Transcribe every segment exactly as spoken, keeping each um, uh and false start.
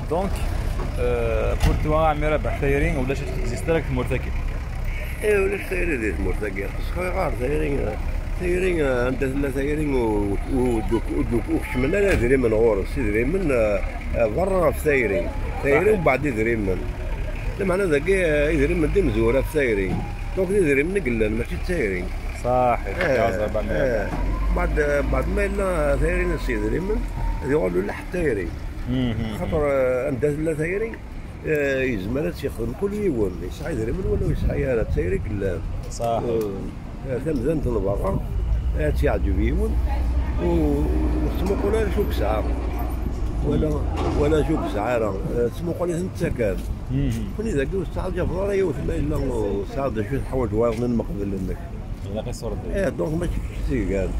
Donc, euh, pour toi, a ɛemmi Rabaḥ, tayri ulac, ad teɣzist ara deg tmurt-agi. Eh, ulac tayri di tmurt-agi. Xas ɣer tayri, tayri, eh, anda tella tayri, ur, ur, ur, ur, ur kecmen ara idrimen ɣur-s. Idrimen, eh, eh, berra ɣef tayri. Tayri, saḥit, umbeɛd idrimen. Lameɛna dagi, eh, idrimen d imezwura ɣef tayri. Donc, d idrimen i yellan, mačči d tayri. Saḥit, eh, ya Ẓaban. Baɛd, baɛd ma yella tayri s idrimen, ad yuɣal ulac tayri. Mhm. Xaṭer, eh, anda tella tayri, eh, yezmer ad tt-yexdem kul yiwen, yesɛa idrimen wala ur yesɛi ara, d tayri i yellan. Saḥit. Eh, eh, tamdant n berra, eh, ad tt-yeɛǧeb yiwen, u-, ur tettmuqul ara acu yesɛa. Wala, wala acu yesɛa ara, eh, tettmuqul-iten d takart. Mhm. Kuni dagi ur tettɛaǧabeḍ ara yiwet ma yella ur tesɛiḍ d acu teḥwaǧ wayeḍ n lmeqbel-nnek. Ilaq iṣurdiyen. Eh, donc mačči kečč i tt-igan.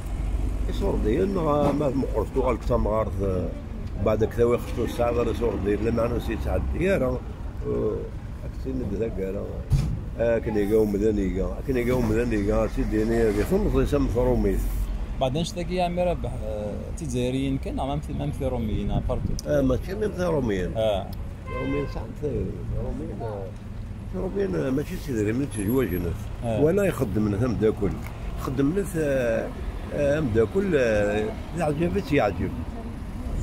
Iṣurdiyen, neɣ ma tmeqqret tuɣal deg tamɣart, eh, Mbeɛd ad k-tawi xeṭṭu, ur tesɛiḍ ara iṣurdiyen, lameɛna ur s-yettɛeddi ara, uh, ad k-tt-tini-d taggara, akken iga umdan iga, akken iga umdan iga, ad tt-id-yini di temẓi-s am trumit. Beɛd annect-agi, a ɛemmi Rabaḥ, eh, d tizzayriyin kan, neɣ am ti-, am tiṛumiyin, apartu? Ah, mačči am tiṛumiyin. Ah. Tiṛumiyin sɛant tayri, tiṛumiyin, eh, Tiṛumiyin, eh, mačči s idrimen i ttezwaǧen. Ah. Wala ixeddmen tamdakelt. Xeddmen-t, eh, eh, amdakkel, eh, d aɛǧab i tt-yeɛǧeb.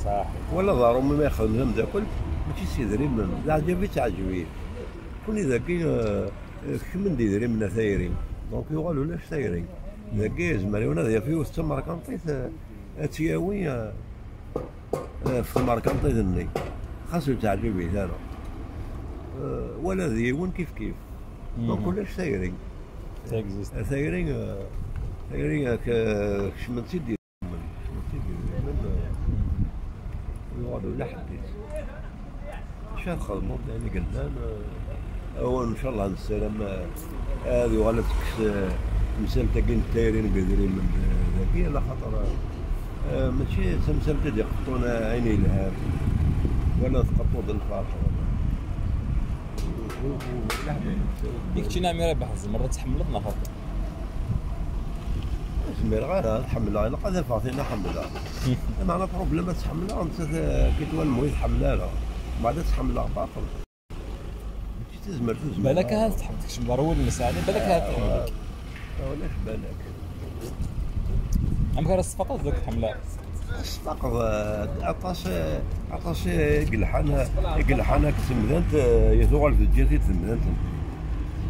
Saḥit. Wala d aṛumi ma ixeddem tamdakelt, mačči s idrimen, d aɛǧab i tt-teɛǧeb. Kuni dagi, eh, eh, kecmen-d idrimen a tayri. Donc yuɣal ulac tayri. Dagi yezmer yiwen ad yaf yiwet d tamerkantit, eh, ad tt-yawi, eh, eh, ɣef tmerkantit-nni, xas ur teɛǧib-it ara. Eh, wala d yiwen kif kif. Mhm. Donc ulac tayri. Ça existe. Eh, tayri, eh, tayri, eh, k-, kecmen-tt-id idrimen. Kecmen-tt-id idrimen, eh, yuɣal ulac ḥedd-is. Acu ara txedmeḍ d ayen i yellan, eh, Awen, ncallah, nessaram, eh, ad yuɣal ad tekkes, eh, temsalt-agi n tayri n yedrimen, eh, dagi, ala xaṭer, eh, mačči d tamsalt i d-iqeṭṭun, eh, ayen yelhan, wala tqeṭṭuḍ lferḥ, wala. I keččini, a ɛemmi Rabaḥ, tzemreḍ ad tḥemmleḍ neɣ xaṭi? Ur zmireɣ ara ad ḥemmleɣ, ilaq ad afeɣ tin ad ḥemmleɣ. Lameɛna problème ad tt-ḥemmleɣ, nettat, eh, kitwa lmu i tḥemmel ara. Mbeɛd ad tt-ḥemmleɣ baṭel. Mačči d tazmert ur zmireɣ. Balak ahat tḥemmel, tekcem ɣer wul-nnes, ɛni balak ahat tḥemmel. Ah, ulac balak. Amek ara s-tfaqeḍ deg tḥemmleḍ? Ad s-tfaqeḍ, eh, aṭas, eh, aṭas, eh, i yelḥan, eh, i yelḥan akked temdant, eh, tuɣal teǧǧa-t-id temdant.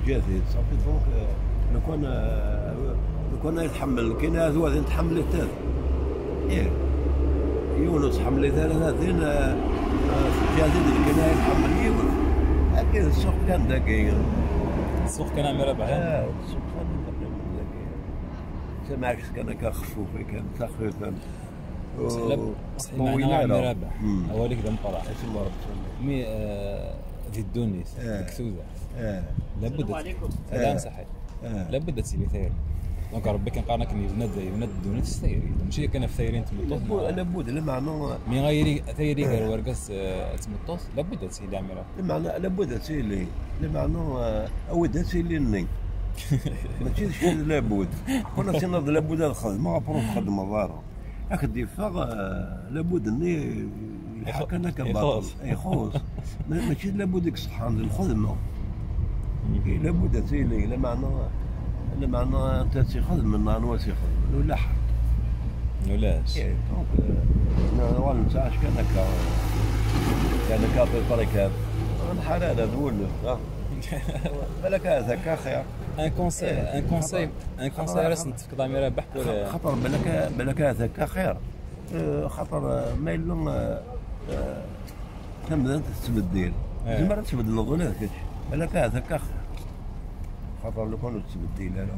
Teǧǧa-t-id, safi, donc, eh, lukan, eh, lukan ay tḥemmel, kan ad wadin tḥemmel-it. Ih. Yiwen ur tḥemmel-it ara, din, eh, eh, teǧǧa-t-id kan ay tḥemmel yiwen. Akken ssuq kan dagi. Ssuq kan, a ɛemmi Rabaḥ. Eh, ssuq kan dagi. Tamɛakst kan akka xfuf, kan taxfifant. Bṣeḥ la, bṣeḥ meɛna a ɛemmi Rabaḥ, awal-ik d ameqqran. Asma Rebbi. Mi, eh, di ddunit, eh, deg tudert, eh, labud ad, eh, saḥit. Eh. Labud ad tili tayri. Donc Rebbi kan qqaren akken yebna-d, yebna-d ddunit s tayri. Mačči kan ɣef tayri n tmeṭṭut, labud, neɣ labud, lameɛna. Mi ayri, tayri gar wergaz, eh, d tmeṭṭut, labud ad tili, a ɛemmi Rabaḥ. Lameɛna, labud ad tili. Lameɛna, eh, awi-d ad tili-nni. Mačči d kečč d labud. Kul ad tiniḍ labud ad xedmeɣ, après ur txeddmeḍ ara. Ad k-d-iffeɣ, eh, labud-nni yelḥa kan akka baṭel. Ixuṣ. Ma-, mačči d labud i iṣeḥḥan, d lxedma. Mhm. Labud ad tili, lameɛna, lameɛna anta tt-ixedmen, anwa tt-ixedmen? Ulaḥ. Ulac. Eh, donc, eh, nuɣal nettɛac kan akka, kan akka à peu près kan. Ur nḥar ara d wul, ha? Balak ahat akka xir. Un conseil, eh, un conseil, un conseil ara s-nefk d amir Rabaḥ pour, xa-, xaṭer balak, balak ahat akka xir. Eh, xaṭer, eh, ma yella, eh, eh, tamdant tettbeddil. Eh. Tzemreḍ ad tbeddleḍ ula d kečč. Balak ahat akka xir. Xaṭer lukan ur tettbeddil ara,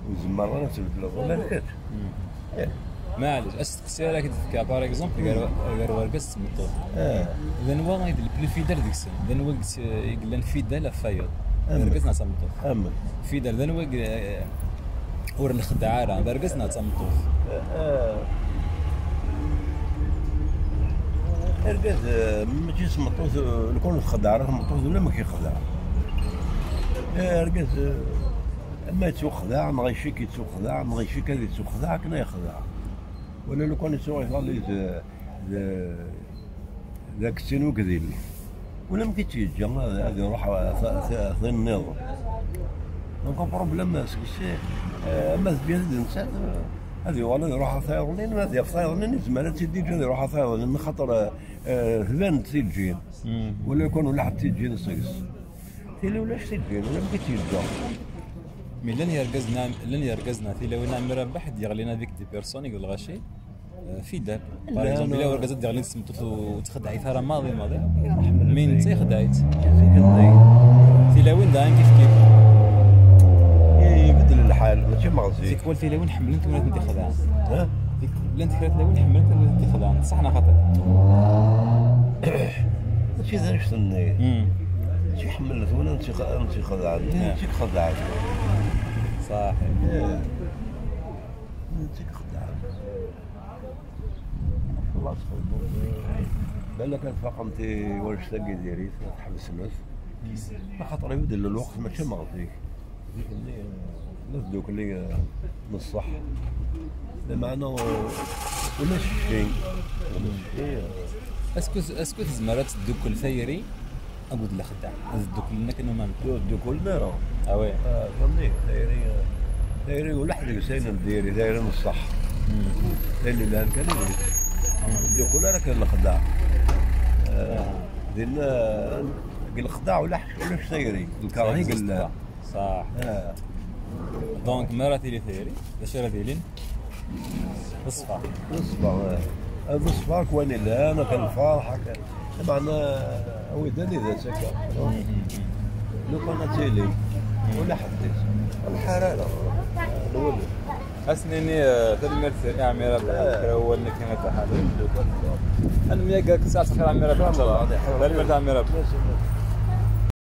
ur tzemreḍ ara ad tbeddleḍ ula d kečč. Hmm. Eh. Maɛlic, asteqsi ara k-d-fkeɣ, par exemple, gar, gar wergaz d tmeṭṭut. Eh. D anwa i d le plus fidèle deg-sen? D anwa i yellan fidèle ɣef wayeḍ? Amen. D argaz neɣ d tameṭṭut? Amen. Fidèle, d anwa i, eh, ur nxeddeɛ ara, d argaz neɣ d tameṭṭut? Eh, eh. Argaz, eh, mačči s tmeṭṭut, eh, lukan ur txeddeɛ ara tmeṭṭut, ulamek ixdeɛ. Eh, argaz, eh, ama yettwaxdeɛ, neɣ icik yettwaxdeɛ, neɣ icik ad yettwaxdeɛ, akken ay yexdeɛ. Wala lukan yettwaɣ iḍalli d, d, D akettin ugdil. Ulamek i tt-yeǧǧa ad, ad iruḥ ɣer ta- ta- tin nniḍen. Donc problème seg-s, eh, ama tebya d nettat, eh, ad yuɣal ad iruḥ ɣer tayeḍnin, ma ad yaf tayeḍnin yezmer ad tt-id-yeǧǧ ad iruḥ ɣer tayeḍnin, xaṭer eh, tban-d tiǧǧin. Wala kan ulaḥ tiǧǧin seg-s. Tili ulac tiǧǧin, ulamek i tt-yeǧǧa. Mais llan yergazen, llan yergazen, tilawin Ɛemmi Rabaḥ i d-yeɣlin avec des personnes i d lɣaci, euh, fidèles. Par Llan, exemple, ila euh, urgaz ad d-yeɣlin s tmeṭṭut u ur texdeɛ-it ara maḍi maḍi. Mais netta ixdeɛ-it. Tilawin daɣen kif kif. Ibeddel lḥal, mačči meɣzi. Tikwal tilawin ḥemmlent win ad tent-ixedɛen. Ha? Llant kra tilawin ḥemmlent win ad tent-ixedɛen. Ṣaḥ neɣ xaṭi? Mačči d annect-nni. Mačči ḥemmlet wala tt-ixedɛen. Netta i ixedɛen. Ṣaḥ. Netta i ixedɛen. Xlaṣ, balak ad faqent i wanect-agi diri-t, ad ḥebsent. Axaṭer ibeddel lweqt, mačči meɣzi. Zik-nni, eh, la tdukli, eh, n ṣṣeḥ. Lameɛna, eh, ulac cci. Ulac cci, eh. Est-ce que, est-ce que tezmer ad teddukel tayri akked lexdeɛ? Ad dduklen akken uman. Ur ddukulen ara. Ah ouais. Ah, fehmni? Tayri, eh, tayri ulaḥ deg-s ayen n diri, tayri n ṣṣeḥ. Tayri llan kan deg-s. Ur ddukkul ara kan lexdeɛ. Eh, dinna, deg lexdeɛ ulaḥ, ulac tayri. Lkerh i yella. Ṣaḥ. Ah. Donc, mi ara tili tayri, d acu ara d-ilin? D ṣṣfa. D ṣṣfa, eh. D ṣṣfa, kwan ilan, akka lferḥ, akka. Meɛna, awi-d anida-tt akka. Lukan ad tili. Ula ḥedd-is. Lḥar ara. Lwali. Ad s-nini, eh, tanemmirt i Ɛemmi Rabaḥ, kra wawal nekk ad taḥal. Ad nemyagger deg tsaɛet xir Ɛemmi Rabaḥ, inchallah. Tanemmirt a Ɛemmi Rabaḥ.